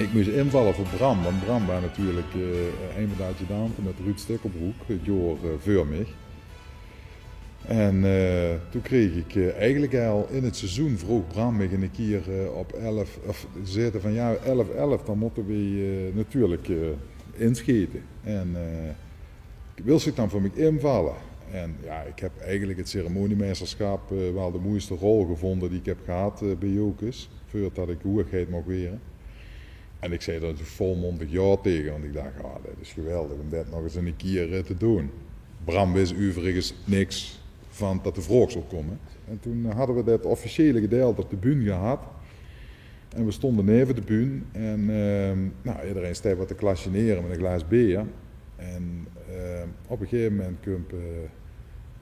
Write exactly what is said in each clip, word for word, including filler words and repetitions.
Ik mós invalle veur Bram, want Bram waar natuurlik eh, ein van de adjudante mit Ruud Stikkelbroek, het jaor eh, veur mich. En eh, toen kreeg ik eh, eigelik al in het seizoen, vroog Bram mich ein kier eh, op elf, of zag 'r van: "Ja, elf elf, dan mótte we eh, natuurlik eh, inschete." En eh, "Wils dich dan veur mich invalle?" En ja, ik heb eigelik het ceremoniemeisterschap eh, waal de moeiste rol gevónje die ik heb gehad eh, bie Jocus, veurdat ik hoegheid moch waere. En ik zag d'r natuurlik volmondig ja taege, want ik dach: "Ja, det is geweldig om det nog ens ein kier eh, te doon." Bram wis euverigens niks van det de vraog zou kómme. En toen hadde we det officiële gedeelte op de bühne gehad. En we stónde neve de bühne. En ehm, nou, ederein steit wat te klasjenere mit ein glaas beer. En ehm, op ein gegaeve moment kump, eh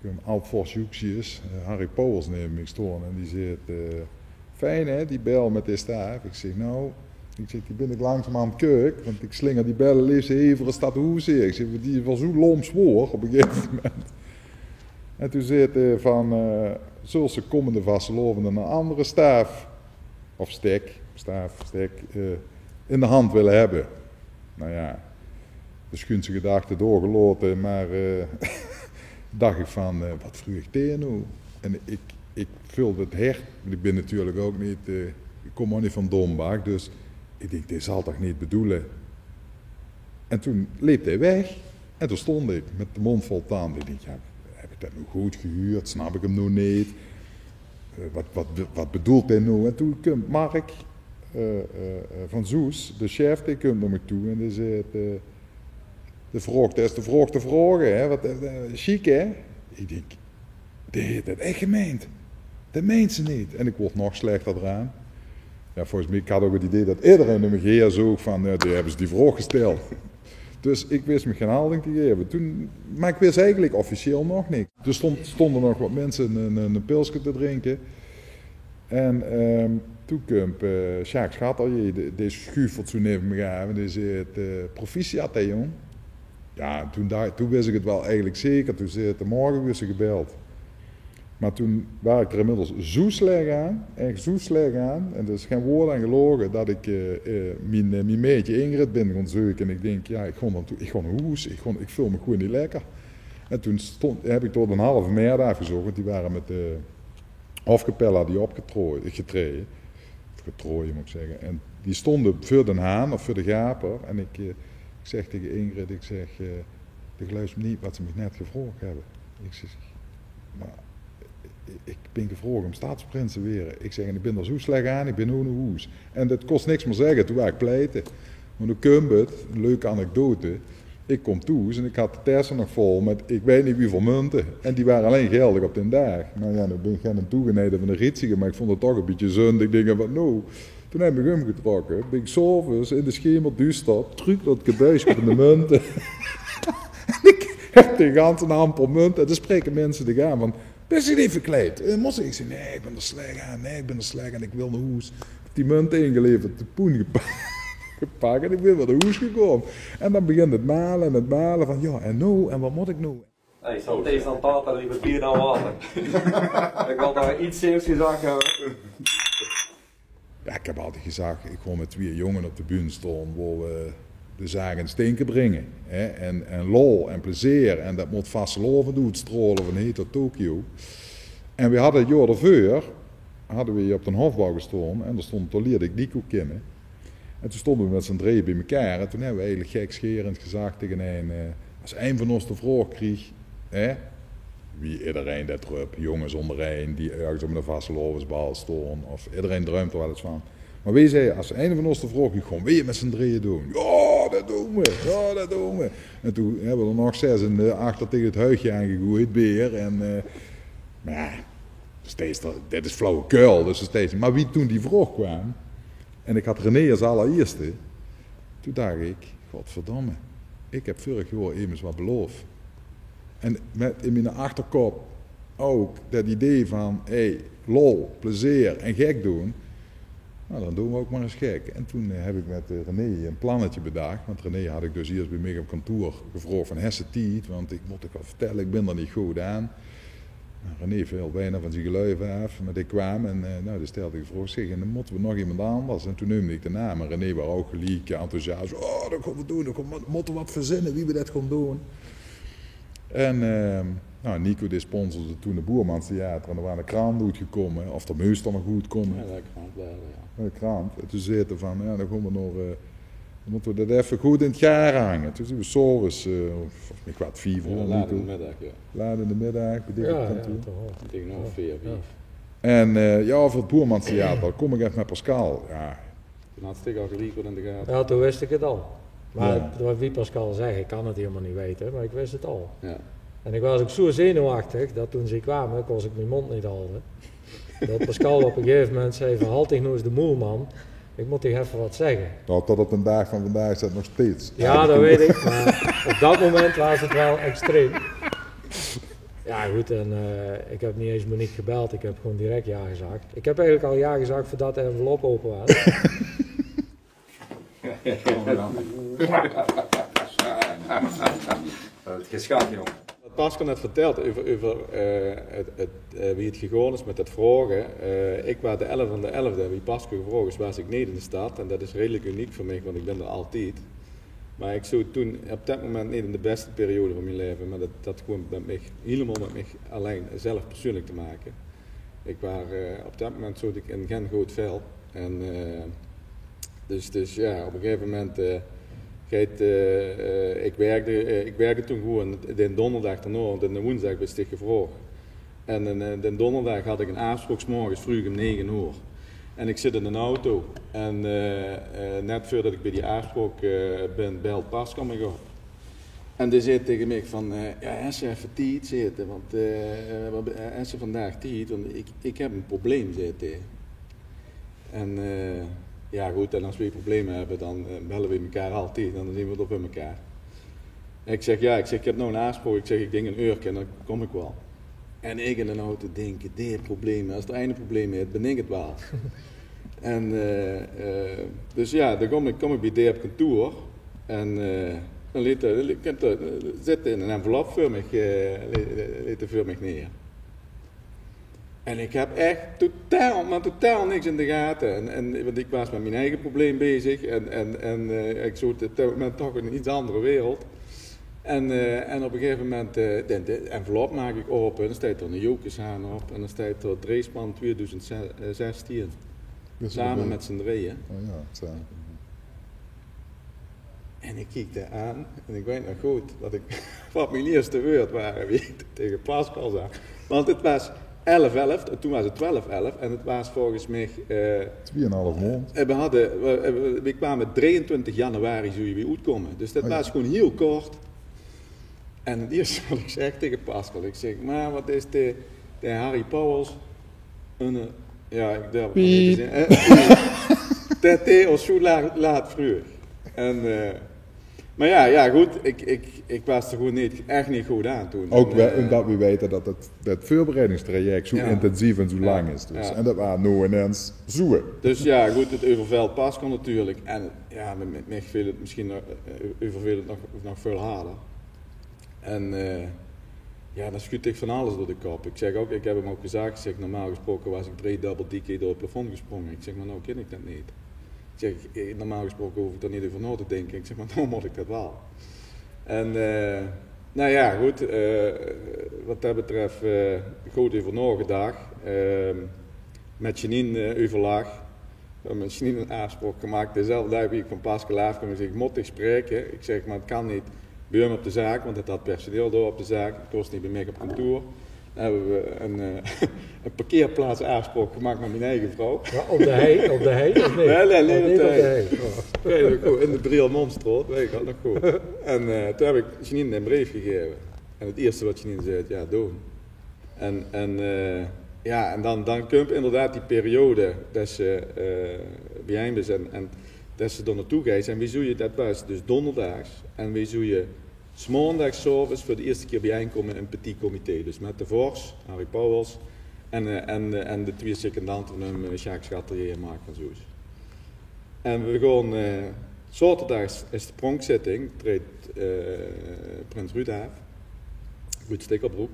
kump Ald Vors Joeksius, eh, Harry Pauwels, neve mich staon. En die zag: eh, "Fijn, hè, die bel mit de staaf?" Ik zag: "Nou," ik zag, "die bin ik langzaam aan het keuk, want ik slinger die bel leefs hevig 't stadhoes in." Ik zag: "Die is waal zo lomp zwaor op ein gegaeve moment." En toen zag 'r van eh, "Zuls se kómmende vastelaovend ein andere staaf of stek, staaf, stek eh, in de hand wille hebbe?" Nou ja, de sjuunste gedachte doorgelaote, maar eh, dach ik van eh, wat vreug dae nou? En ik, ik veulde het hert, want ik bin natuurlik ouk neet eh, ik kóm ouk neet van Dombach, dus ik dink: "Dae zal toch neet bedoele." En toen leep dae weg. En toen stóng ik mit de mónd vol tande. Ik dink: "Ja, heb ik det nou good gehuurd? Snap ik 'm nou neet? Eh, wat, wat, wat bedoelt dae nou?" En toen kump Mark eh, eh, eh, van Zoes, de chef, dae kump nao mich toe en dae zag: eh, "De vraog, det is de vraog te vraoge, hè? Wat eh, eh, sjiek, hè?" Ik dink: "Dae haet det ech gemeind. Det meint ze neet." En ik woort nog slechter d'raan. Ja, volges mich, ik had ouk het idee det ederein nao mich haer zoog van: "Ja, die hebbe ze die vraog gesteld." Dus ik wis mich gein halding te gaeve. Toen, maar ik wis eigelik officieel nog niks. D'r stóng, stónde nog wat minse ein, ein, ein pilske te drinke. En ehm, toen kump eh, Sjaak Schatter, dae, dae sjuufelt zo neve mich aan en dae zag: eh, "Proficiat, hè, jóng." Ja, toen, dach, toen wis ik het waal eigelik zeker. Toen zag 'r: "Morge wuurs se gebeld." Maar toen waar ik d'r inmiddels zo slech aan, ech zo slech aan, en d'r is gein woord aan gelaoge, det ik eh, eh, mien, eh, mien maedje Ingrid bin gaon zeuke. En ik dink: "Ja, ik gaon dan toe, ik gaon nao hoes, ik, gaon, ik veul mich gewoen neet lekker." En toen stóng, heb ik dao ein halve maedje aafgezoch, want die ware mit de Hofkapelle, die opgetraoje, getraeje, of getraoje mót ik zegge. En die stónde veur Den Haan of veur de Gaper. En ik eh, ik zeg taege Ingrid, ik zeg: eh, "Dae geluifs neet wat ze mich net gevraog hebbe." Ik zeg: "Maar ik bin gevraog om stadsprins te waere." Ik zeg: "En ik bin d'r zo slech aan, ik bin noe nao hoes." En det kós niks mier zegge, toen waar ik pleite. Maar noe kump het, ein leuke anekdote. Ik kóm thoes en ik had de tesse nog vol mit ik weit neet wieväöl munte. En die ware allein geldig op daen daag. Nou ja, noe bin ik geine toegeneide van de rietsige, maar ik vónd het toch ein bietje zund. Ik dink: "Wat noe?" Toen heb ik mich umgetrokke, bin ik 's aoves in de schemerduuster trök nao het kabuuske van de munte. En ik heb de ganse hampel munte. En dan spraeke minse dich aan van: "Bis se neet verkleid? Eh, mós se?" Ik zeg: "Nae, ik bin d'r slech aan. Nae, ik bin d'r slech aan. Ik wil nao hoes." Die munte ingeleverd, de poen gepa-, gepak en ik bin weer nao hoes gekómme. En dan begint het male en het male van: "Ja, en noe? En wat mót ik noe?" Hey, ik zal deze aan tafel liever bier dan water. Ik wil daar iets serieus gezag hebben. Ja, ik heb altied gezag, ik gaon mit twieë jónge op de bühne staon, wo we de zaak in stinke bringe, hè, en, en lol en plezeer. En det mót vastelaovend oetstraole van hie tot Tokio. En we hadde het jaor d'rveur, hadde we hie op den Hofbouw gestaon en dao stóng, dao lierde ik Nico kinne. En toen stónde we mit zien drieje bie mekaar en toen hebbe we eigelik gekscherend gezag taege ein, eh, as ein van ós de vraog kreeg, hè, wie ederein det rup, jónges óngerein die örges op ein vastelaovesbal staon, of ederein druimt d'r waal ens van. Maar wie zei, as ein van ós de vraog kreeg, gaon we het mit zien drieje doon. Ja, det doon we. Ja, det doon we. En toen hebbe we d'r nog zes in de achter taege het huigje aangegoeid, beer. En, eh, maar ja, dus det is, det is flauwekul. Dus steeds, maar wie toen die vraog kwaam, en ik had René as allerierste, toen dach ik: "Godverdomme, ik heb veurig jaor emes wat beloof." En mit in mien achterkop ouk det idee van: hey, lol, plezeer en gek doon. Nou, dan doon we ouk maar ens gek. En toen eh, heb ik mit eh, René ein plannetje bedach. Want René had ik dus iers bie mich op kantoor gevraog van: "Hes se tied? Want ik mót dich wat vertelle, ik bin d'r neet good aan." Nou, René veel bijna van zien geluif af, maar die kwaam en, eh, nou, die stelde de vraog, zeg, en dan motte we nog iemand anders. En toen neumde ik de naam en René waar ook geliek enthousiast. Oh, dat gaon we doen, dat gaon we, motte we wat verzinnen wie we dat gaon doen. En, eh, nou, Nico die sponsorde toen de Boermanstheater en er waren de kranten oetgekomme, of de meus dan nog oetkomme. Ja, de krant wel, ja. De krant. En toen zeet er van, ja, dan gaon we nog, eh, dan motte we dat effe good in 't gaar hange. Toen zien we 's oaves, eh, volgens mij kwaad vief oor, Nico. Laat in de middag, ja. Laat in de middag, bij dit kantoor. Ja, toch wel. Tegenover veer, vief. En, eh, ja, over 't Boermanstheater, kom ik effe met Pascal. Ja. Toen had ik al geliek wat in de gaten. Ja, toen wist ik het al. Maar wie Pascal zei, ik kan het helemaal niet weten, maar ik wist het al. Ja. En ik was ook zo zenuwachtig dat toen ze kwamen, kon ik mijn mond niet houden. Dat Pascal op een gegeven moment zei van: "Halt dich nou eens de moel, man. Ik moet dich even wat zeggen." Nou, tot op de dag van vandaag is dat nog steeds. Ja, dat weet ik, maar op dat moment was het wel extreem. Ja, goed, en, eh, ik heb niet eens Monique gebeld, ik heb gewoon direct ja gezegd. Ik heb eigenlijk al ja gezegd voordat de envelop open was. Het geschat, jong. Wat Pascal net vertelt over, over, eh, het, het, eh, wie het gegaan is met het vragen. Eh, ik waar de elfde van de elfde, wie Pascal gevraagd is, was ik niet in de stad. En dat is redelijk uniek voor mij, want ik ben er altijd. Maar ik zou toen op dat moment niet in de beste periode van mijn leven, maar dat, dat gewoon met mij, helemaal met mij alleen, zelf persoonlijk te maken. Ik waar, eh, op dat moment zat ik in geen goed vel. En, eh, dus, dus ja, op een gegeven moment, eh, geit, eh, eh, ik werkde, eh, ik werkde toen gewoon den donderdag daarna, want de woensdag was ik gevraagd. En den, eh, den donderdag had ik een afspraak 's morgens vroeg om negen uur. En ik zit in een auto. En, eh, eh, net voordat ik bij die afspraak, eh, ben, belt Pascal mij op. En die zei tegen mij van, eh, ja, is er even tijd, zit er, want, eh, eh, wat be- eh, is er vandaag tijd, want ik, ik heb een probleem, zei hij. En, eh, ja, goed, en als we problemen hebben, dan, eh, bellen we elkaar altijd en dan zien we het op elkaar. Ik zeg, ja, ik zeg, ik heb nou een afspraak, ik zeg, ik denk een uurtje en dan kom ik wel. En ik in de auto denken, die problemen, als er een probleem is, ben ik het wel. En, eh, eh, dus ja, dan kom ik, kom ik bij die op kantoor. En, eh, dan liet er, liet, kent er, zit in een envelop voor mij, eh, liet, liet er voor mij neer. En ik heb echt totaal, maar totaal niks in de gaten. En, en, want ik was met mijn eigen probleem bezig. En, en, en eh, ik zat op dat moment toch in een iets andere wereld. En, eh, en op een gegeven moment, eh, de, de envelop maak ik open. En dan staat er een Jocushaan op. En dan staat er Dreespan tweeduizend zestien. Samen met z'n drieën. Oh ja, samen. En ik keek daar aan en ik weet nog goed wat, ik, wat mijn eerste woord waren, wie ik tegen Pascal zei. Want het was elf elf, toen was het twaalf elf en het was volgens mij, eh, Tweeënhalf maand. Eh, we hadden, we, we, we kwamen drieëntwintig januari, zou je weer uitkomen. Dus dat was gewoon heel kort. En het eerste wat ik zeg tegen Pascal, ik zeg, maar wat is de, de Harry Pauwels? En, eh, ja, ik durf het niet te zeggen. Eh, dat deed ons zo laat, laat vroeg. En, eh, maar ja, ja, goed, ik, ik, ik was er gewoon niet, echt niet goed aan toen. Ook en, eh, omdat we weten dat het, dat voorbereidingstraject zo intensief en zo lang is. Dus. Ja. En dat waren nou ineens zo. Dus ja, goed, het overveld Pascal natuurlijk. En ja, met, met mij viel het misschien nog, eh, overviel het nog, nog veel harder. En, eh, ja, dan schuut ik van alles door de kop. Ik zeg ook, ik heb hem ook gezegd, ik zeg, normaal gesproken was ik drie dubbel die keer door het plafond gesprongen. Ik zeg, maar nou ken ik dat niet. Ik zeg, eh, normaal gesproken hoef ik daar niet over na te denken. Ik zeg, maar nou moet ik dat wel. En, eh, nou ja, goed, eh, wat dat betreft, eh, goed over nagedacht. Ehm, met Janine, eh, overleg. We hebben misschien een afspraak gemaakt, dezelfde dag wie ik van Pascal afkom. Ik zeg, ik moet dich spreken. Ik zeg, maar het kan niet bij hem op de zaak, want het had personeel door op de zaak. Het kost niet bij mij op kantoor. Dan hebben we een, eh, een parkeerplaatsafspraak gemaakt met mijn eigen vrouw. Ja, op de hei, op de hei, of niet? Nee, nee, nee, op de hei. Oh. Nee, dat goed. In de Briel Momstraat, weet ik dat nog goed. En, eh, toen heb ik Janine een brief gegeven. En het eerste wat Janine zei, ja, doen. En, en, eh, ja, en dan, dan komt inderdaad die periode dat ze, eh, bijeen is en, en dat ze er naartoe gaat. En wie zou je, dat was dus donderdaags. En wie zou je 's maondags 's aoves voor de eerste keer bijeenkomen in petit comité. Dus met de vors, Harry Pauwels, en, eh, en, eh, en de twee secondanten van hem, eh, Sjaak Schatterier en Mark van Zoes. En we gaan, eh, zaterdags is de pronkzitting, treedt, eh, prins Ruud af, Ruud Stikkelbroek.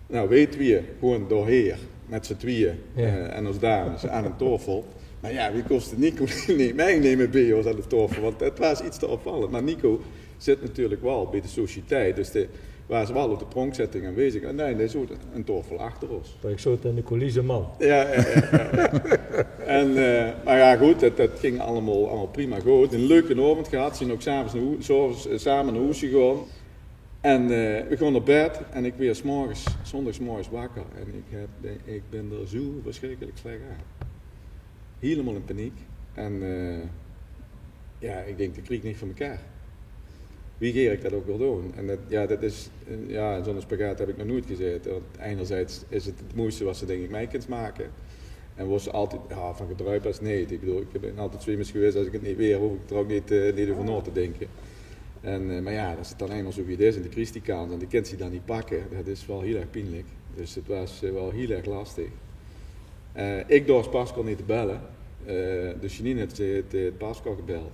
Nou, weej twieë gewoen doorhaer, mit zien twieë, eh, en ós dames aan ein taofel. Mer jao, weej kóste Nico neet mitnumme bie ós aan de taofel, want 't waas get te opvallend. Mer Nico zit natuurlik waal bie de sociëteit, dus dae waas waal op de pronkzetting aanwezig. En nae, dae zoot ein taofel achter ós. Ich zoot in de coulisse, man. Jao, jao, jao. En, eh, mer jao, good, det, det ging allemaol, allemaol prima good. Eine leuke aovend gehad, zien ouch 's aoves nao hoes, 's aoves, eh, same nao hoes gegaon. En, eh, weej gaon nao bed en ich waer 's morges, 's zóndigsmorges wakker en ich höb, ich bön d'r zoe versjrikkelik slech aan. Hielemaol in paniek. En, eh, jao, ich dink, det krieg ich neet veur mekaar. Wie gaon ich det ouch waal doon? En det, jao, det is, eh, jao, in zoe'n spagaat höb ich nog noeit gezaete. Want enerzijds is 't 't moeiste waat se, dink ich, mei kins make. En waas se altied, jao, van gedruip es neet. Ich bedoel, ich bön altied swimmers gewaes, es ich 't neet waer, hoof ich d'r ouch neet, eh, neet euver nao te dinke. En, eh, mer jao, es 't dan einmaol zoe wied is en de kriegs die kans en de kins die dan neet pakke, det is waal hiel erg pienlik. Dus 't waas, eh, waal hiel erg lastig. Eh, ich dors Pascal neet te belle. Eh, dus Janine haet, eh, Pascal gebeld.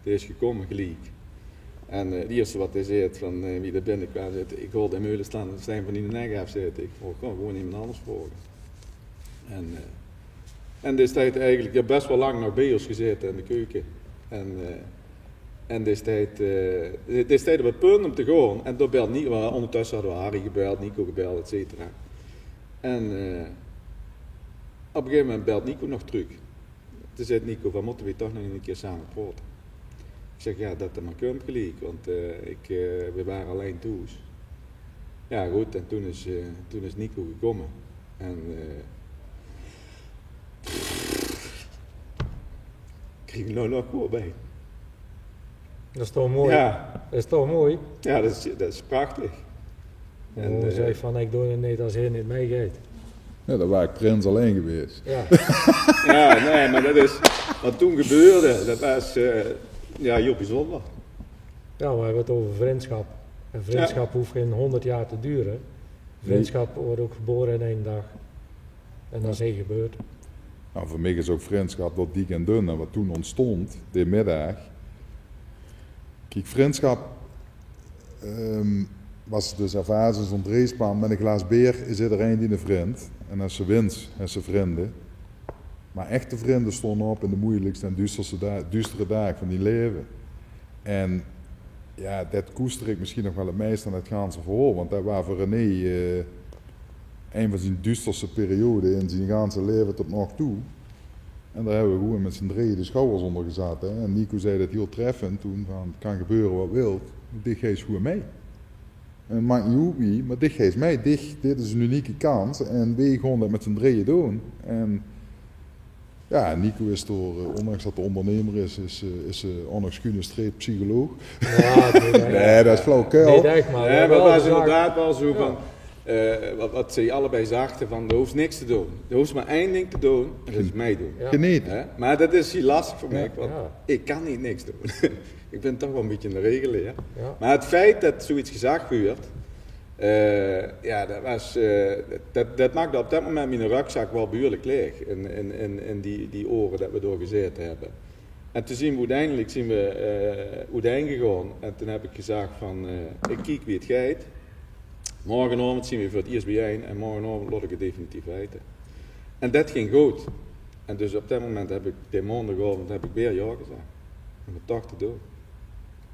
Dae is gekómme geliek. En, eh, 't ierste waat dae zaet van, eh, wie dae binnekwaam, zaet: "Ich haol de meulen staon, staon van die nek aaf," zaet 'r. "Ich gaon gewoen emes angers vraoge." En, eh, en dae steit eigelik, jao, bes waal lang nog bie ós gezaete in de keuke. En, eh, en dae steit, eh, dae steit op 't punt óm te gaon. En dao belt Nico, want óngertösse hadde we Harry gebeld, Nico gebeld, et cetera. En, eh, op ein gegaeve moment belt Nico nog trök. Toen zaet Nico van: "Mótte we toch nog ein kier same praote?" Ich zèk: "Jao, det det mer kump geliek, want, eh, ich, eh, we wore allein thoes." Jao, good, en toen is, eh, toen is Nico gekómme. En, eh, krieg ich noe nog gewoon bie. Det is toch mooi? Jao. Det is toch mooi? Jao, det is, det is prachtig. En, eh, zag van: "Ich doon 't neet es hae neet mitgeit." Jao, dan waas ich prins allein gewaes. Jao. Jao, nae, mer det is waat toen gebeurde. Det waas, eh, jao, hiel bezunjer. Jao, we höbbe 't euver vrundsjap. En vrundsjap hoof gein hóngerd jaor te dore. Vrundsjap wuuert ouch gebore in eine daag. En det is hie gebeurd. Nou, veur mich is ouch vrundsjap door diek en dun. En waat toen óntstóng, dae middaag. Kiek, vrundsjap, ehm, waas dus ervare in zoe'n dreejspan. Mit ein glaas beer is ederein diene vrund. En es se wins, höbs se vrunj. Mer echte vrunj staon op in de meujelikste en duusterste da-, duustere daag van dien laeve. En jao, det koester ich mesjien nog waal 't meiste aan 't ganse verhaol. Want det waas veur René, eh, ein van zien duusterste periode in zien ganse laeve tot nog toe. En dao höbbe we gewoen mit zien drieje de sjouwers ónger gezatte, hè. En Nico zag det hiel treffend toen van: "'t Kan gebeure waat wilt, dich geis gewoen mei. En maak neet oet wie, mer dich geis mei. Dich, dit is ein unieke kans en we gaon det mit zien drieje doon." En jao, Nico is door, eh, óndanks det 'r óngernumer is, is, eh, is, eh, óndanks sjoen streep psycholoog. Jao, nae, det is flauwekul. Nae, det is inderdaad waal zoe van, eh, waat, waat ze allebei zagte van: "Doe hoofs niks te doon. Doe hoofs mer ein ding te doon, en det is meidoon." Jao. Genete. Hè? Mer det is hiel lastig veur mich, want ich kan neet niks doon. Ich bön toch waal ein bietje ein regeler. Jao. Mer 't feit det zoe get gezag wuuert, eh, jao, det waas, eh, det, det maakde op det moment miene rökzak waal behuuerlik laeg in, in, in, in die, die oere det we dao gezaete höbbe. En toen zien we oeteindelik, zien we, eh, oetein gegaon. En toen höb ich gezag van, eh: "Ich kiek wie 't geit. Morgenaovend zien we veur 't iers biejein en morgenaovend laot ich 't definitief weite." En det ging good. En dus op det moment höb ich, dae maondigaovend höb ich weer jao gezag. Óm 't toch te doon.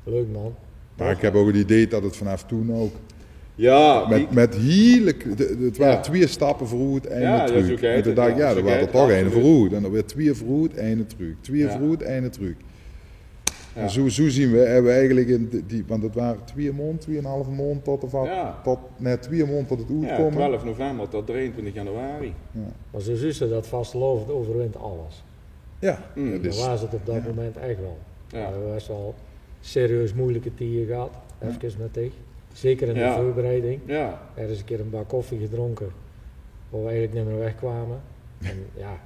Leuk, man. Mer ich höb ouch 't idee det 't vanaaf toen ouch, jao, mit, mit hiel, 't, 't wore twieë stappe veuroet, eine trök. En toen dach ich, jao, d'r waas d'r toch eine veuroet. En dan weer twieë veuroet, eine trök. Twieë veuroet, eine trök. En zoe, zoe zien we, höbbe we eigelik in die, die, want 't wore twieë maond, twieënhalve maond tot de va-, tot, nae, twieë maond tot 't oetkwaam. Twelf november tot drieëntwintig januari. Jao. Mer zoe zuus se det vastelaovend euverwint alles. Jao, det waas 't op det moment ech waal. Jao. Veer höbbe bes waal serieus meujelike tieje gehad, efkes mit dich. Zeker in de veurbereiding. Jao. D'r is ein kier ein bak koffie gedrónke, wo we eigelik neet mie wegkwaame. En jao,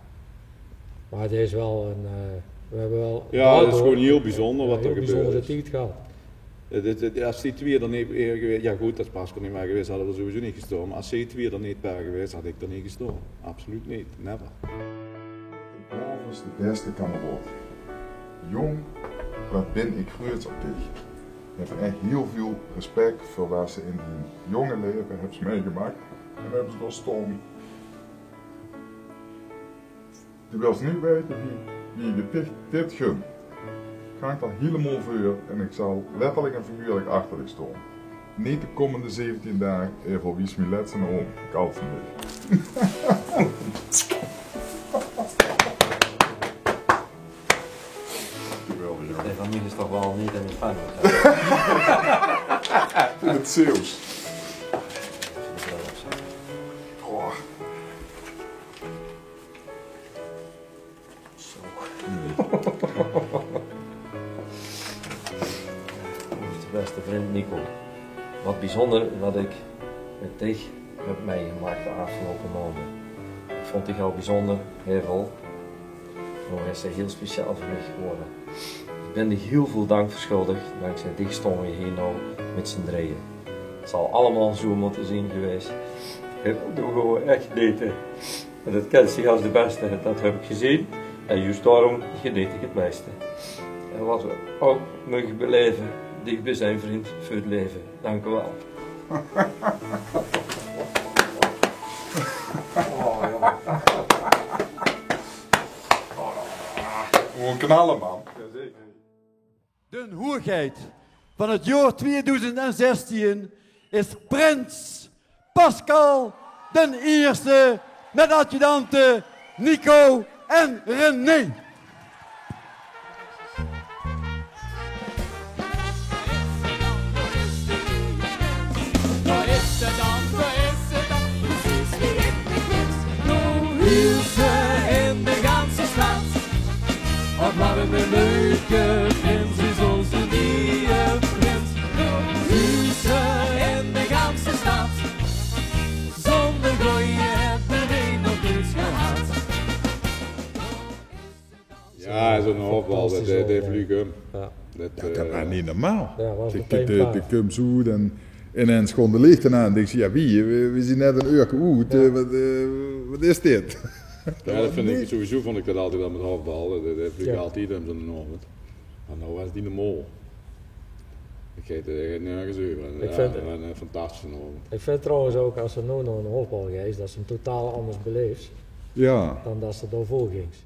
mer 't is waal ein, eh, we höbbe waal, jao, 't is daodoor gewoon hiel bezunjer waat d'r gebeurd is. Ein hiel bezunjere tied gehad. Eh, dit, dit, es die twieë d'r neet ware gewaes, jao good, es Pascal neet ware gewaes, hadde we sowieso neet gestoon. Mer es die twieë d'r neet ware gewaes, had ich d'r neet gestoon. Absoluut neet. Never. Boris, de bèste kameraod. Jóng, waat bön ich gruuets op dich. Ich höb ech hiel väöl respek veur waat se in dien jónge laeve höbs mitgemaak. En höbbe ze dao staon. Doe wils neet weite wie, wie ich dich dit gun. Ich hang d'r hielemaol veur en ich zal letterlik en figuurlik achter dich staon. Neet de kómmende zeventien daag, Evel, wie is mien lètste naom? Ich hou van dich. Geweldig, jóng. Nae, van mich is toch waal neet in de pan. In 't Zeeuws. Goh. Zo. Ózze bèste vrund Nico. Wat biezónder wat ich mit dich höb mitgemaak de aafgeloupe maonde. Ich vónd dich al biezónder, Evel. Noe is 't hiel speciaal veur mich gewore. Ich bön dich hiel väöl dank versjuldig. Dankzij dich staon v'r hie noe mit z'n drieje. 't Zal allemaol zoe mótte zeen gewaes. Ich höb d'r gewoon ech genaete. En det kins se es de bèste, det höb ich gezeen. En juust daorum genaet ich 't meiste. En wat v'r ouch moge belaeve, dich bis ein vrund veur 't laeve. Dank uch waal. Oh, jóng. Gewoon knalle, man. Jazeker. De hoegheid van 't jaor twiedoezend zestien is prins Pascal d'n Ierste mit adjudante Nico en René. Dao is ze dan, dao is ze dan, precies wie in de gids. Noe huurt ze in de ganse stad. Och, wat 'ne leuke prins is ózze nieje prins. Noe huurt ze in de ganse stad. Zónne goeie höbbe v'r nog noets gehad. Jao, zoe'n hoofbal, det, det, det vluug um. Jao. Det, det, det, eh, waas neet normaal. Jao, waas metein klaor. Kums oet en inens gaon de lichte aan. Dinks se, jao, wie, v'r, v'r zeen net ein oer oet. Jao. Eh, wat, eh, wat is dit? Jao, det vónd ich sowieso, vónd ich det altied waal mit hoofbal. Det, det vluug altied um zoe'n aovend. Mer noe waas die normaal. Ich geit, eh, nörges euver. Jao, det waas ein fantastische aovend. Ich vinj trouwens ouch, es se noe nao ein hoofbal geis, det se 'm totaal anders beleefs dan det se daoveur gings.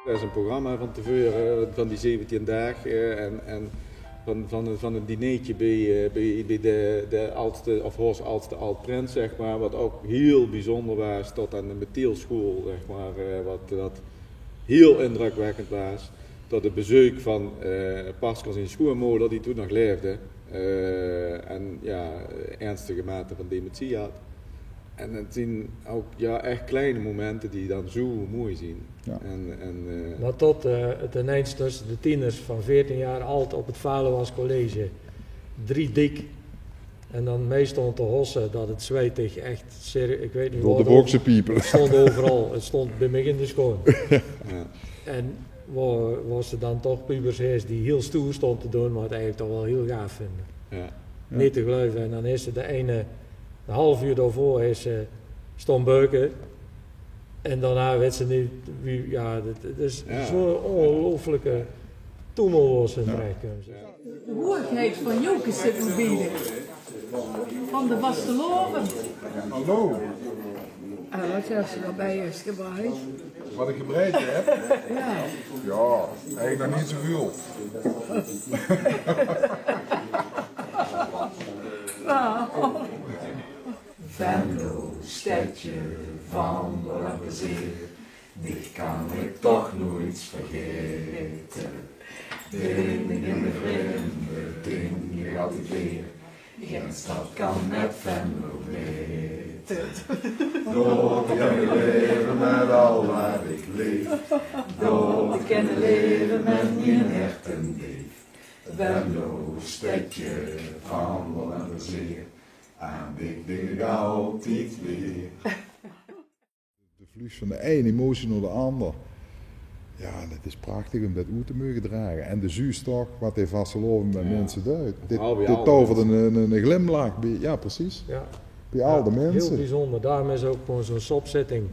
D'r is ein programma van te veure, eh, van die zeventien daag, eh, en, en van, van, van ein dinertje bie, eh, bie, bie de, de aldste, of Hors aldste ald-prins, zeg maar, wat ouch hiel biezónder waas, tot aan de Methielschool, zeg maar, eh, wat, wat hiel indrökwèkkend waas, tot 't bezeuk van, eh, Pascal zien sjoeanmoder, die toen nog laefde, eh, en, jao, ernstige mate van dementie had. En 't zien ouch, jao, ech kleine momente die dan zoe mooi zien. Jao. En, en, eh, Mer tot, eh, 't inens tösse de tieners van veertien jaor ald op 't Valuas College drie diek en dan mei stónge te hosse det 't zweite ech seri-, ich weit neet waat. Door de bokse piepe. 't Stóng euveral. 't Stóng bie mich in de sjoon. Jao. En wo, wo se dan toch pubers höbs die hiel stoer stónge te doon, mer 't eigelik toch waal hiel gaaf vónje. Jao. Neet te geluive. En dan is se de eine, ein haaf oer daoveur is se stónge beuke. En daonao wits se neet wie, jao, det, det is zoe'n óngeluifelike toemel wo se in terechkums. De hoegheid van Jocus zit nog bie dich. Van de vastelaovend. Hallo. Ah, wat höbs se d'r bie us gebreid? Wat ich gebreid höb? Jao. Jao, eigelik nog neet zoeväöl. Jao. Venlo, stedje van lol en plezeer. Dich kan ich toch noeits vergaete. Bin ich in de vreemde, dink ich altied weer. Gein stad kan mit Venlo mete. Dao kin ich laeve mit al wat ich leef. Dao kin ich laeve mit mien hert en leef. Venlo, stedje van lol en plezeer. Aan dich dink ich altied weer. De vluugs van de ein emotie nao de anger. Jao, en 't is prachtig um det oet te moge drage. En de zuus toch wat de vastelaovend mit minse deit. Dit, dit tovert ein, ein, ein glimlach bie. Jao, precies. Jao. Die alde minse. Hiel biezónder. Daorum is ouch gewoon zoe'n sopzitting,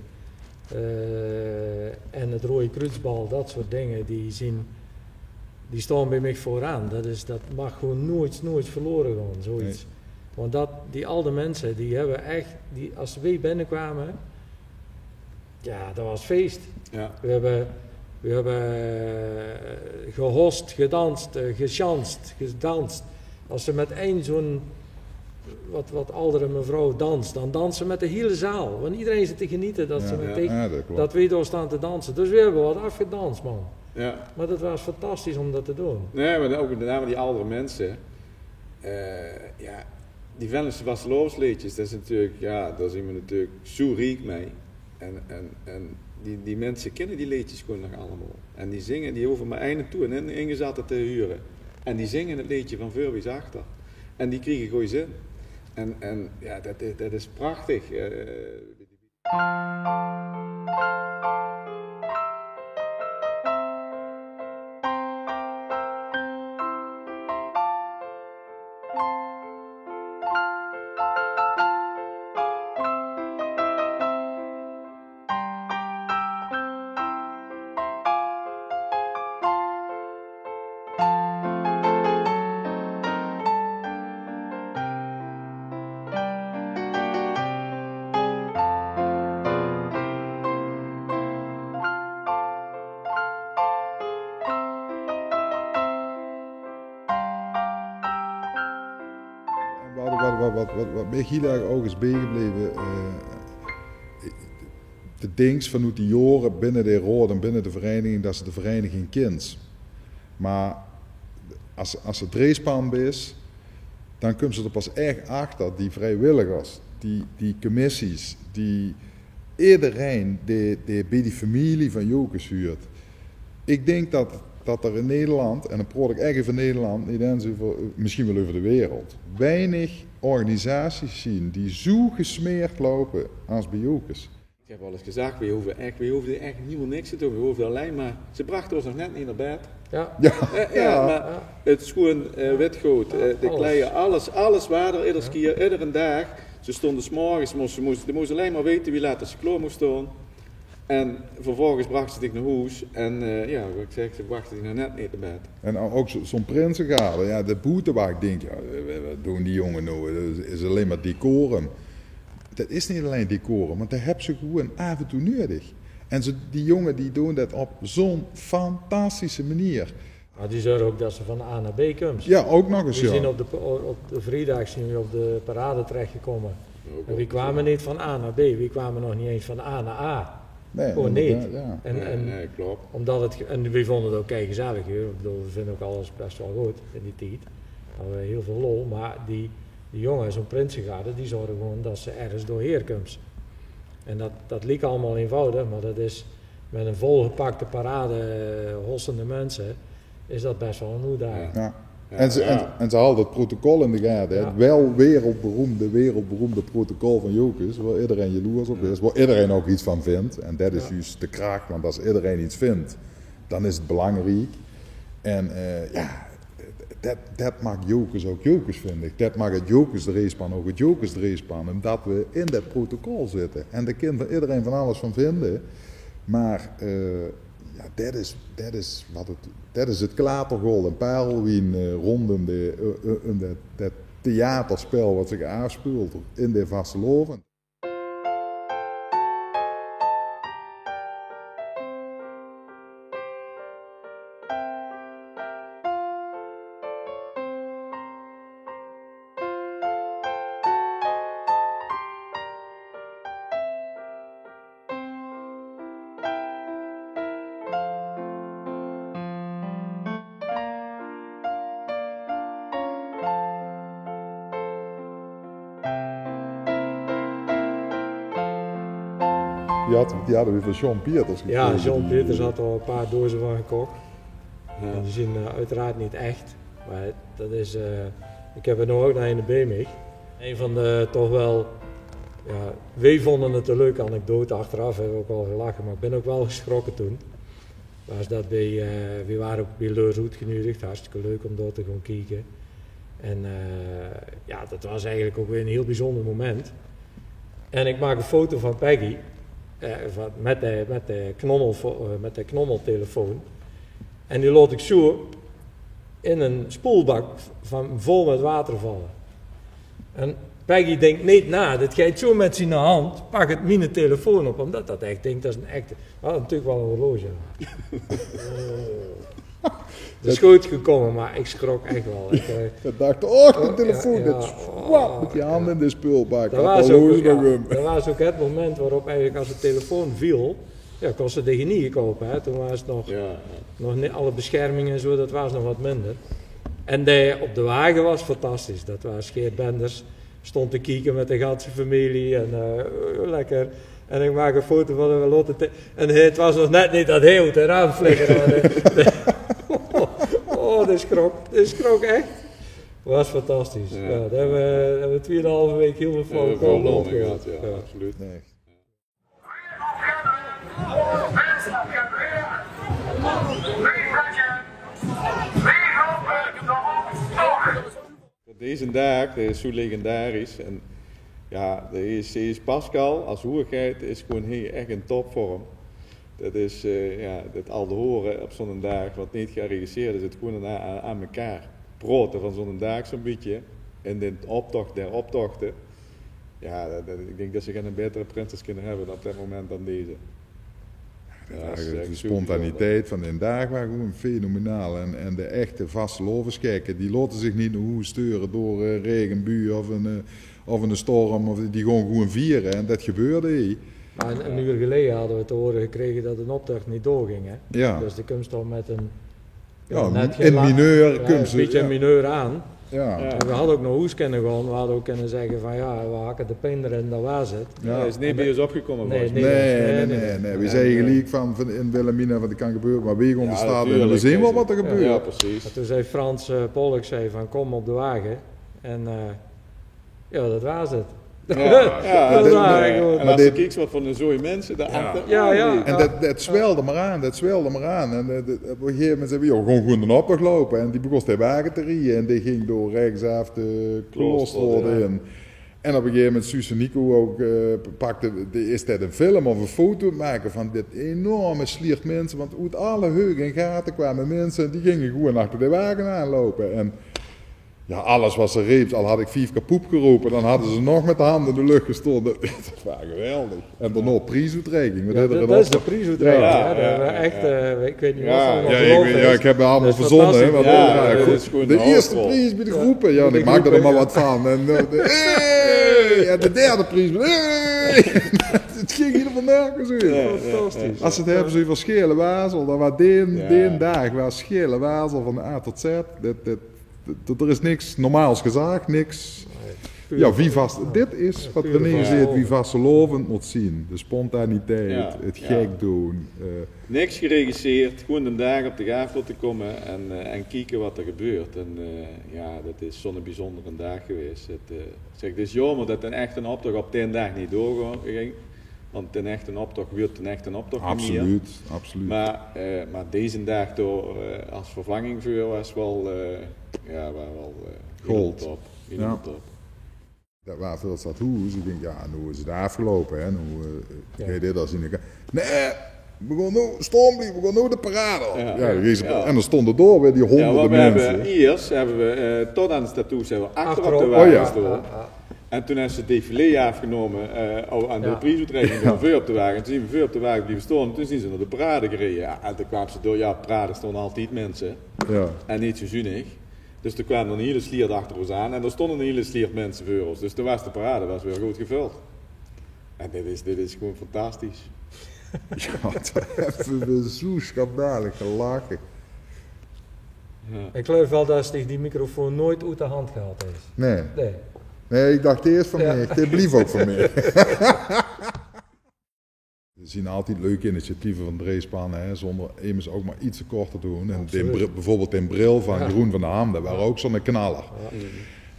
eh, en 't Roeje Kruusbal, dat soort dinger, die zien, die staon bie mich veuraan. Dat is, dat maag gewoon noeits, noeits verlore gaon, zoeiets. Want dat, die alde minse, die höbbe ech, die, es ze bie binnekwame, jao, dat waas fees. Jao. Veer höbbe, veer höbbe, eh, gehost, gedans, eh, gesjans, gedans. Es ze mit ein zoe'n wat, wat aldere mevrouw dans, dan dans ze mit de hiele zaal. Want ederein zit te geniete dat ze mit, dat veer dao staon te danse. Dus veer höbbe wat aafgedans, man. Jao. Mer dat waas fantastisch óm dat te doon. Nae, mer ouch mit name die aldere minse. Eh, jao, die Venlose vastelaovesleedjes, dat is natuurlik, jao, dao zien v'r natuurlik zoe riek mei. En, en, en die, die minse kinne die leedjes gewoon nog allemaol. En die zinge, die hove mer eine toon in, ingezatte te hure. En die zinge 't leedje van veur bis achter. En die kriege gooj zin. En, en jao, dat, dat, dat is prachtig. Eh, Wat, wat, wat, wat, wat, wat mich hiel erg ouch is biegebleve, eh, de dings vanoet die jaore binne de raod en binne de vereiniging, dat se de vereiniging kins. Mer es, es se dreejspan bis, dan kums se d'r pas ech achter, die vriewilligers, die, die commissies, die, ederein dae, dae bie die femilie van Jocus huurt. Ik dink dat, dat er in Nederland, en dan praot ik ech euver Nederland, neet ens euver, misschien wel euver de wereld, weinig organisaties zien die zoe gesmeerd loupe as bie Jocus. Ik heb al ens gezag, we hoefde ech, we hoefde ech hielemaol niks te doon. We hoefde allein mer, ze brachte os nog net neet nao bed. Ja. Ja. Eh, ja, mer het schoen, eh, witgood, eh, de kleier, alles, alles waar er, iedere kier, iedere daag. Ze stonden 's morgens, moesten, moesten, ze moesten allein mer wete wie laat dat ze klaor moest staon. En vervolgens brachte ze dich nao hoes. En, eh, ja, wat ik zeg, ze brachte dich nog net neet nao bed. En o-, ook zo-, zo'n prinsegarde, ja, de boetewacht, ik denk, ja, wat, wat doen die jongen nou? Dat is, is allein mer decorum. Dat is neet allein decorum, want dat hebs se gewoen aaf en toe nudig. En ze, die jongen die doen dat op zo'n fantastische manier. Mer die zörge ook dat se van A nao B kums. Ja, ook nog ens, ja. We zien op de, op de vriedaag zien we op de parade terechtgekome. En we kwame neet van A nao B, we kwame nog neet ens van A nao A. Nae, inderdaad, ja. En, en, nae, klop. Omdat het, en we vonden het ook kei gezellig, huur. Ik bedoel, we vinden ook alles best wel good in die tied. Hadde we hiel veul lol, mer die, die jonge, zo'n prinsegarde, die zörge gewoen dat se ergens doorheer kums. En dat, dat liek allemaol eenvoudig, mer dat is met een volgepakte parade, eh, hossende minse, is dat best wel een oetdaging. Ja. Ja. En ze, en, en ze halde het protocol in de gade, hè. Het wel wereldberoemde, wereldberoemde protocol van Jocus, waar iedereen jaloers op is, waar iedereen ook iets van vindt. En dat is juist de kracht, want als iedereen iets vindt, dan is het belangrijk. En, eh, ja, dat, dat maakt Jocus ook Jocus, vind ik. Dat maakt het Jocus Dreespan ook het Jocus Dreespan, omdat we in dat protocol zitten. En daar kan van iedereen van alles van vinden, maar, eh, ja, dat is, dat is wat het, dat is het klatergold en parelwien, eh, rondom de, eh, eh, um dat, dat theaterspel wat zich afspeelt in de vastelaovend. Die had, die hadde we van John Pieters gekrege. Ja, John Pieters had er al een paar dozen van gekocht. Ja. En die zien, eh, uiteraard niet echt. Maar dat is, eh, ik heb er nou ook nog een bij mij. Een van de toch wel, ja, wij vonden het een leuke anekdote. Achteraf hebben we ook wel gelachen, maar ik ben ook wel geschrokken toen. Was dat bij, eh, we waren ook bij Leurs oetgenudigd. Hartstikke leuk om daar te gaan kijken. En, eh, ja, dat was eigenlijk ook weer een heel bijzonder moment. En ik maak een foto van Peggy, eh, van, met, de, met, de knommel, eh, met de knommeltelefoon. En die laot ik zo in een spoelbak van, vol met water vallen. En Peggy denkt niet na, dit geit zo met zijn hand, pak het mine telefoon op, omdat dat echt denkt, dat is een echte. We hadden natuurlijk wel een horloge aan. Dat is goed gekomen, maar ik schrok echt wel. Ik, eh, Dat dacht, oh, de telefoon, ja, dat, oh, met die handen in de speelbak. Dat was, ook, ja, dat was ook het moment waarop eigenlijk als de telefoon viel, ja, kon ze de genieën kopen. Hè. Toen was het nog, nog niet, alle beschermingen en zo, dat was nog wat minder. En de, op de wagen was fantastisch. Dat was Geert Benders, stond te kijken met de ganse familie en uh, lekker. En ik maak een foto van hem en laat het. En het was nog net niet dat heel het eraan flikkerde. Oh, dit schrok. Dit schrok echt. Was fantastisch. Ja. Ja, daar hebben we, hebben we tweeënhalve week heel veel van gehad. Ja, absoluut. Nee. Deze daag, dat is zo legendarisch. En ja, dat is, is Pascal als hoeëgheid is gewoon hier echt in topvorm. Dat is, uh, ja, dat al te horen op zo'n daag wat niet geregisseerd is, het gewoon aan, aan, aan elkaar praten van zo'n daag zo'n beetje. En de optocht der optochten. Ja, dat, dat, ik denk dat ze geen betere prinses kunnen hebben op dat moment dan deze. Ja, de spontaniteit van de daag was gewoon fenomenaal. En, en de echte vastelaovesgekke, die laten zich niet naar hoes sturen door uh, regen, buien of een, uh, of een storm. Of, die gaan gewoon vieren en dat gebeurde. Hey. Maar een, een uur geleden hadden we te horen gekregen dat een optocht niet doorging. Hè? Ja. Dus de komst dan met een Ja, in mineur. Ja, een beetje mineur aan. Ja. En we hadden ook naar hoes kunnen gaan, we hadden ook kunnen zeggen van ja, we hakken de pin erin, dat was het. Ja. Dat is niet bij ons opgekomen. Nee, nee, nee, nee. We zijn gelijk van, van in Wilhelmina, wat er kan gebeuren, maar we gaan de straat in, we zien wel wat er gebeurt. Ja, precies. En toen zei Frans uh, Polk zei van kom op de wagen. En uh, ja, dat was het. Ja, ja, dat, dat en als je kijkt wat voor een zooi mensen daar achter. Ja, ja. En dat, dat zwelde maar aan, dat zwelde maar aan. En dat, op een gegeven moment zei we, joh, gewoon goed een optocht lopen. En die begon de wagen te rijden en die ging door rechtsaf de Kloosterroute in. En op een gegeven moment Suus en Nico ook uh, pakte, de, is dat een film of een foto maken van dit enorme sliert mensen. Want uit alle heugen en gaten kwamen mensen en die gingen gewoon achter de wagen aanlopen. En ja, alles was er reeps. Al had ik vijf keer poep geropen, dan hadden ze nog met de handen in de lucht gestonden. Dat was geweldig. En daarna prijsuitreiking. Ja, dat, dat is de prijsuitreiking. Ja, ja, ja, echt, uh, ik weet niet wat er allemaal ja, ik, ja, ik heb het allemaal verzonnen. Hè, want, ja, ja, de eerste prijs bij de groepen. Ja, ik maak er maar wat van. En, uh, de, hey, en de derde prijs. Hey, het ging helemaal nergens over. Fantastisch. Als ze het hebben zo over schele wazel, dan was die, die daag was schele wazel van A tot Z. Dat, dat, dat, er is niks normaals gezag, niks. Ja, wie vast, dit is wat René zegt, wie vastelaovend moet zien. De spontaniteit, het gek doen. Uh. Niks geregisseerd, gewoon de daag op de gaaf laten komen en, uh, en kijken wat er gebeurt. En uh, ja, dat is zo'n bijzondere daag geweest. Het, uh, zeg, het is jammer dat een echte optocht op tien dagen niet doorging. Want ten echte optocht wuurt ten echte optocht niet mier. Absoluut, absoluut. Maar, uh, maar deze daag door uh, als vervanging voor was wel, uh, ja, was wel uh, helemaal top. Helemaal top. Dat was veel zat hoes. Ik denk, ja, nu is het afgelopen, hè. Nu uh, ga je dit als in de. Nee, we gaan nu staan blijven, we gaan nu de parade. Ja. Ja, en dan stonden door weer die honderden mensen. Ja, we hebben, eerst hebben we uh, tot aan de statues hebben we achter op de wagens door. En toen hebben ze het défilé afgenomen uh, aan de prijsuitreiking van veur op de wagen. Toen zijn we veur op de wagen blijven staan. Toen zijn ze naar de parade gereden. Ja, en toen kwamen ze door. Ja, parade stonden altijd mensen. Ja. En niet zo zuinig. Dus er kwamen een hele sliert achter ons aan. En er stonden een hele sliert mensen voor ons. Dus toen was de parade was weer goed gevuld. En dit is, dit is gewoon fantastisch. Ja, dat hebben we zo schandalig gelachen. Ja. Ik geloof wel dat zich die microfoon nooit uit de hand gehaald heeft. Nee. Nee, nee ik dacht eerst van ja. Mij, dit blieft ook van mij. Er zien altijd leuke initiatieven van Dreespan, hè, zonder immers ook maar iets tekort te doen. En den bril, bijvoorbeeld den bril van ja. Jeroen van der Ham, dat was ja. Ook zo'n knaller. Ja.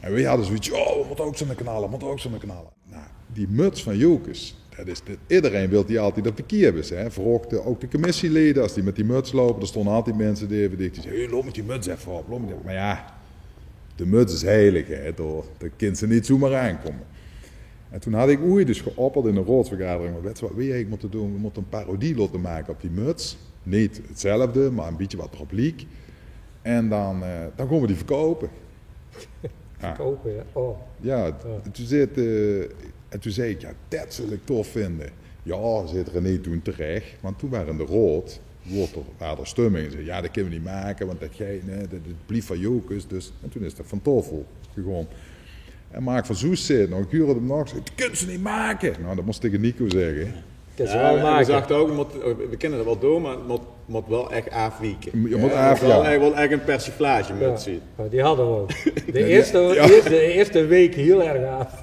En we hadden zoiets, oh, we moeten ook zo'n knaller, we moeten ook zo'n knaller. Nou, die muts van Jocus, dat is, dat, iedereen wil die altijd op de kier hebben. Hè. Vroeg de, ook de commissieleden, als die met die muts lopen, er stonden altijd mensen die even dicht die zeiden, hey, loop met die muts even op, loop met die. Maar ja, de muts is heilig, hè, door, daar kunnen ze niet zomaar aankomen. En toen had ik oeëts geopperd in de raodsvergadering: "Maar wèts se wat we eigelik mótte doon? We mótte 'n parodie laote make op die muts. Neet 'tzelfde, maar 'n bietje wat repliek. En dan, eh, dan gaon we die verkoupe." Verkoupe, ja. Oh. Ja, en toen zei, eh, en toen zei ik: "Ja, det zal ik tof vinde." "Ja," zei René toen terech, want toen waar in de raod, woort er, waar de stumming, zei: "Ja, det kinne we neet make, want det geit, hè, det, det blief van Jocus." Dus, en toen is det van taofel gegaon. En Mark van Zoest zei nog, ik huurde hem nog: "Det kins se neet make." Nou, det mós ik tege Nico zegge. Kins se waal make. En we zagte ouk, we kinne det waal doon, maar het mót, mót waal ech aafwieke. Je mót aaf, ja. Waal ech, waal ech 'n persiflage mót zien. Ja, die hadde we ouk. De eerste, eerste, de eerste week hiel erg aaf.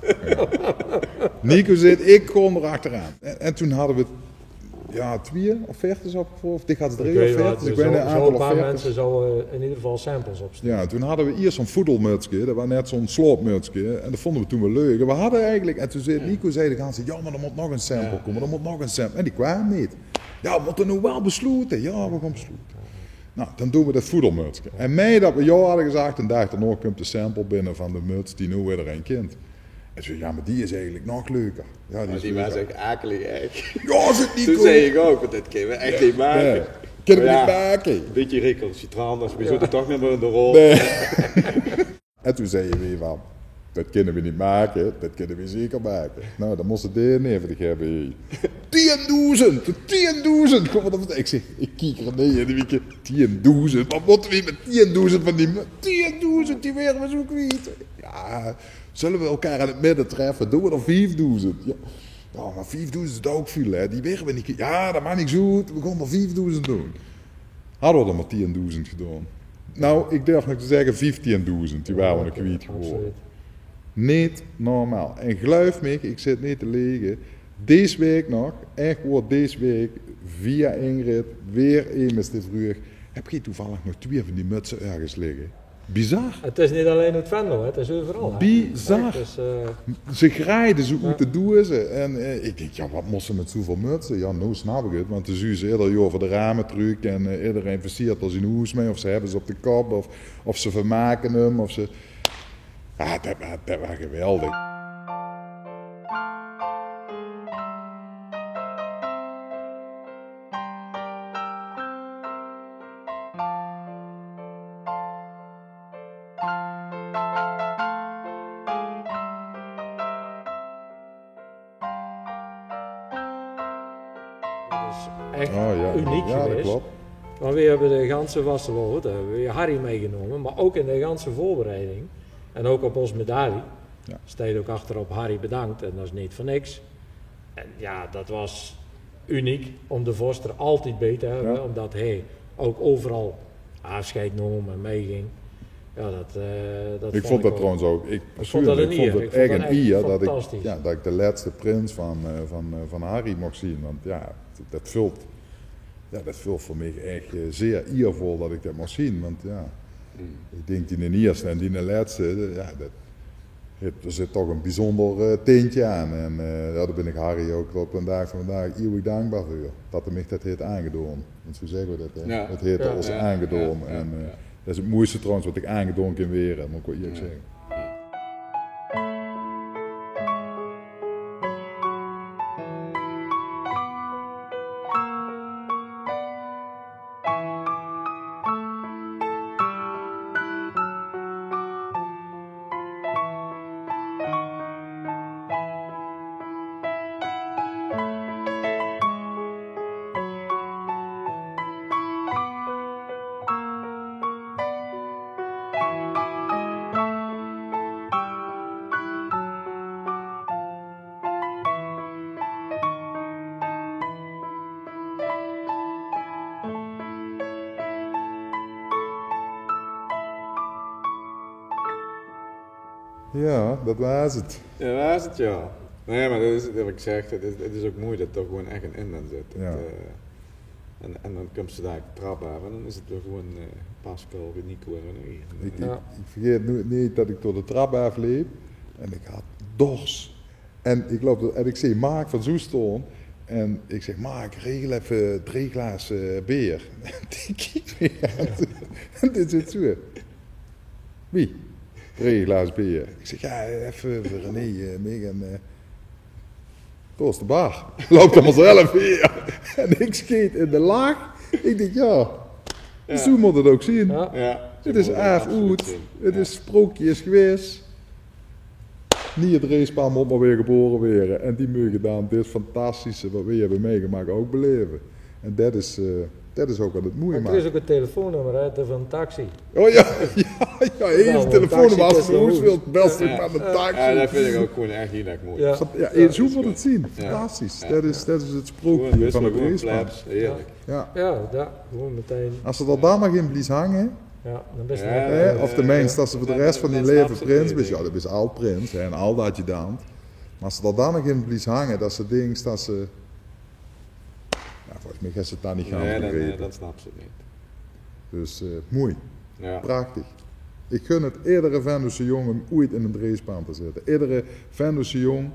Nico zit, ik kom er achteraan. En, en toen hadde we, ja, twieë offertes opgevolg. Dich had drieë offertes, ik weit neet, 'n aantal offertes. Zo'n paar minse zouwe in ieder geval samples opstuure. Ja, toen hadde we iers zo'n voedelmutske, det waar net zo'n slaopmutske. En det vonde we toen waal leuk. En we hadde eigelik, en toen zei Nico, zei de ganse, ja, maar er mót nog 'n sample kome, er mót nog 'n sample. En die kwaam neet. Ja, we mótte noe waal besloete. Ja, we gaon besloete. Nou, dan doon we det voedelmutske. En mei det we ja hadde gezag, de daag daonao kump de sample binne van de muts die noe ederein kint. En zoe, ja, maar die is eigelik nog leuker. Ja, die is leuker. Maar die waar ech akelig, ech. Ja, is 't neet? Toen zei ik ouk, want det kinne we ech neet make. Nae, kinne we neet make. 'n Bietje recalcitrant, as we zote toch neet mier in de rol. Nae. En toen zei je weer van: "Det kinne we neet make, det kinne we zeker make." Nou, dan móste die neet veur de G B I. "Tiendoezend, tiendoezend!" Kom maar, ik zeg, ik kiek er neet in, de wieke: "Tiendoezend? Wat mótte we met tiendoezend van die mu-, tiendoezend, die were we zoe kwiet." "Ja, zulle we elkaar in 't midde treffe? Doon we dan viefdoezend?" "Ja, ja, maar viefdoezend is ouk väöl, hè? Die were we neet kwiet." "Ja, det maak niks oet, we gaon er viefdoezend doon." Hadde we er maar tiendoezend gedaon. Nou, ik durf nog te zegge, vieftiendoezend, die ware we nog kwiet gewore. Absoluut. Neet normaal. En geluif mich, ik zit neet te lege. Dees week nog, ech waor, dees week, via Ingrid, weer emes die vroeg: "Heb geej toevallig nog twieë van die mutse örges ligge?" Bizar. Het is neet allein oet Venlo, hè. Het is euveral, hè. Bizar. Ech, dus, eh, ze graaide ze oet de doeze. En, eh, ik dink, ja, wat mós se met zoeväöl mutse? Ja, noe snap ik het, want de zuus eder jaor veur de rame truuk en, eh, ederein versiert er zien hoes mei, of ze hebbe ze op de kop, of, of ze vermake hem, of ze, ja, det waar, det waar geweldig. Det is ech uniek gewaes. Oh ja, det klop. Want we hebbe de ganse vastelaovend, dao hebbe we Harry meigenómme, maar ouk in de ganse veurbereiding. En ouk op ós medaille steit ouk achterop: "Harry, bedankt." En det is neet veur niks. En ja, det waar uniek óm de vors d'r altied bie te hebbe, ómdet hae ouk euveral aafscheid naom en meiging. Ja, det, eh, det vond ik trouwens ouk. Ik vond det persoonlijk vond het ech 'n ier det ik, ja, det ik de lètste prins van, eh, van, eh, van Harry moch zien. Want ja, det, det vult, ja, det vult veur mich ech, eh, zeer iervol det ik det moch zien. Want ja, ik dink, diene ierste en diene lètste, ja, det, het, d'r zit toch 'n biezónder, eh, tintje aan. En, eh, ja, dao bin ik Harry ouk tot op den daag van vandaag ieuwig dankbaar veur. Det 'r mich det haet aangedaon. Want zoe zegge we det, hè. Ja. Het haet 'r ós aangedaon. Ja, ja, ja. En, eh, det is het moeiste trouwens wat ik aangedaon kin waere, mót ik waal ierlik zegge. Ja, det waar het. Det waar het, ja. Nae, maar det is, wat ik zeg, het is, het is ouk mooi det d'r gewoen ech 'n end aan zit. Ja. Det, eh, en, en dan kums se dao de trap aaf en dan is het weer gewoen, eh, Pascal, weer Nico en weer René. Ik, ik, ik vergaet noeit neet det ik door de trap aafleep en ik had dors. En ik loup door, en ik zeen Mark van Zoest staon. En ik zeg: "Mark, regel effe drie glaas, eh, beer." En die kiek mich aan. En dit zit zoe: "Wie? Drie glaas beer?" Ik zeg: "Ja, effe veur René, eh, Megan, eh." Koste bar. Loup dan mer zelf hie. En ik skeet in de lach. Ik dink, ja, zoe mot het ouk zien. Ja. Ja, zoe mot het absoluut zien. Het is erg oet. Het is sprookje is gewaes. Nieje Dreejspan mot mer weer gebore waere. En die meuge dan dit fantastische wat weej hebbe meigemaak ouk belaeve. En det is, eh, det is ouk wat het moei maak. Er is ouk een telefoonnummer, hè, van een taxi. Oh ja, ja, ja, hie is een telefoonnummer. As ge oes wilt, belt ge met een taxi. Ja, det vind ik ouk gewoen echt hiel erg moei. Ja, zoe mot het zien. Fantastisch. Det is, det is het sprookje van het Dreejspan. Heerlijk. Ja. Ja, ja, gewoen meteen. As ze det dan nog in blies hange, hè, of tenminste as ze veur de res van dien laeve prins bis, ja, dan bis se al prins, hè, en al det je dan. Maar as ze det dan nog in blies hange, det ze dinkt det ze, ja, volges mich is het dan niet gaans begrepe. Dan snapt ze het niet. Dus, eh, moei. Ja. Prachtig. Ik gun het iedere Venlose jong om oeit in een Dreejspan te zitte. Iedere Venlose jong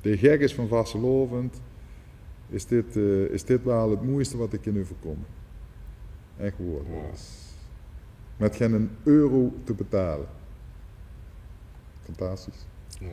die gek is van vastelaovend, is dit, eh, is dit waal het moeiste wat ik kan euverkomme. Echt woer. Ja. Met gen euro te betale. Fantastisch. Ja.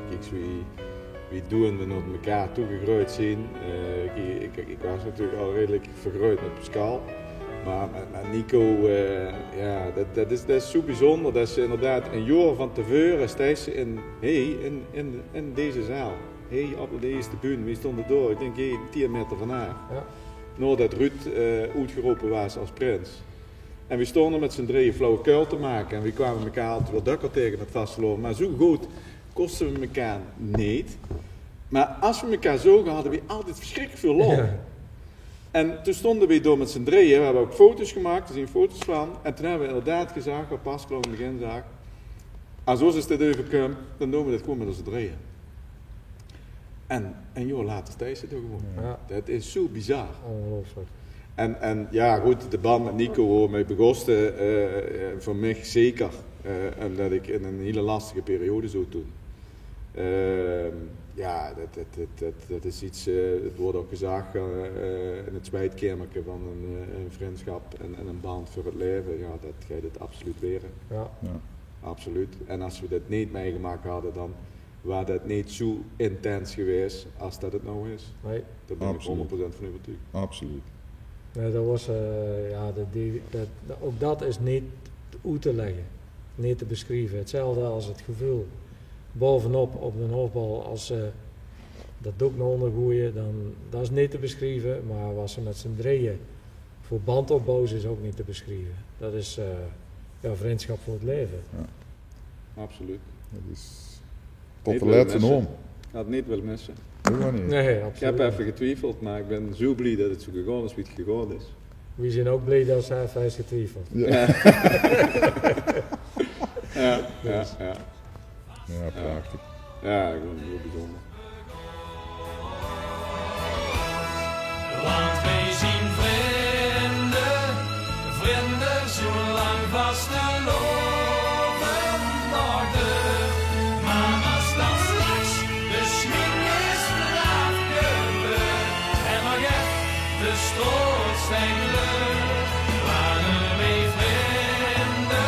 Kiek, wie, wie doon we nao mekaar toe gegreujd zien. Eh, ik, ik, ik waas natuurlijk al redelijk vergreujd met Pascal. Maar met, met Nico, eh, ja, det, det is, det is zoe bijzonder det ze inderdaad een jaor van teveure steis ze in, hey, in, in, in deze zaal. Hey, op de eerste bühne. Weej stonden dao, ik dink, hey, tien meter vanaaf. Ja. Naodet Ruud, eh, oetgerope waas as prins. En weej stonden met zien drieje flauwekul te make. En weej kwame mekaar altied waal dökker taege met vastelaovend. Maar zoe good koste we mekaar neet. Maar as we mekaar zoge, hadde weej altied verschrikkelijk veul lol. Ja. En toen stonden weej dao met zien drieje. We hebbe ouk foto's gemaak, d'r zien foto's van. En toen hebbe we inderdaad gezag, wat Pascal in het begin zag: as os dit euverkump, dan doon we dit gewoen met os drieje. En, en joh, later steis ze d'r gewoen. Ja. Det is zoe bizar. Ongelooflijk. En, en ja, good, de band met Nico, wo we mei begóste, eh, eh, veur mich zeker, eh, omdet ik in een hiele lastige periode zoot toen. Ehm, ja, det, det, det, det, det is iets, eh, het woort ouk gezag, eh, eh, in het zwietkamerke van een, eh, een vrindschap en, en een band veur het laeve. Ja, det geit het absoluut waere. Ja. Ja. Absoluut. En as we det neet meigemaak hadde, dan waas det neet zoe intens gewaes as det het now is. Nee. Dao bin ik honderd procent van euvertuigd. Absoluut. Nee, det waas, eh, ja, det, die, det, ouk det is neet oet te legge, neet te beschrieve. Hetzelfde as het geveul baovenop op een hoofbal, as ze det dook nao ónder goeje, dan, det is neet te beschrieve, maar wat ze met zien drieje veur bandopbouw is, is ouk neet te beschrieve. Det is, eh, ja, vrindschap veur het laeve. Ja. Absoluut. Det is tot de lètste naom. Had het neet wille misse. Nee, absoluut. Ik heb effe getwiefeld, maar ik bin zoe blie det het zoe gegaon is wie het gegaon is. Weej zien ouk blie det ze effe is getwiefeld. Ja. Ja, ja, ja. Ja, prachtig. Ja, gewoen hiel bijzonder. Want weej zien vrinde, vrinde zoelang vastelaovend nog duurt. Maar as dan straks de schminkis d'raaf gebeurt en nog ef de straot stein kleurt, ware weej vrinde.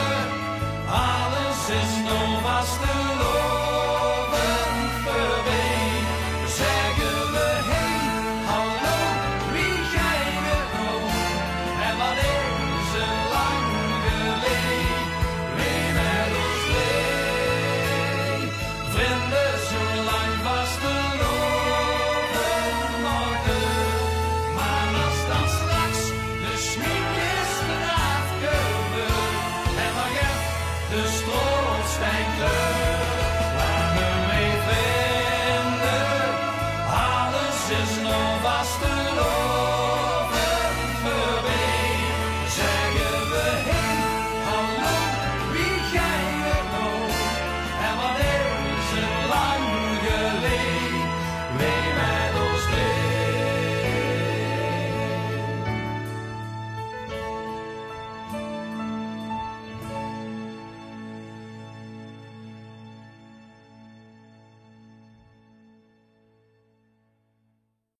Alles is now vastelaovend veurbie. Zegge we hey, hallo, wie geit het now? En wat is het lang geleej, weej met os drieje. Vrinde, zoelang vastelaovend nog duurt. Maar as dan straks de schminkis d'raaf gebeurt en nog ef de straot stein kleurt,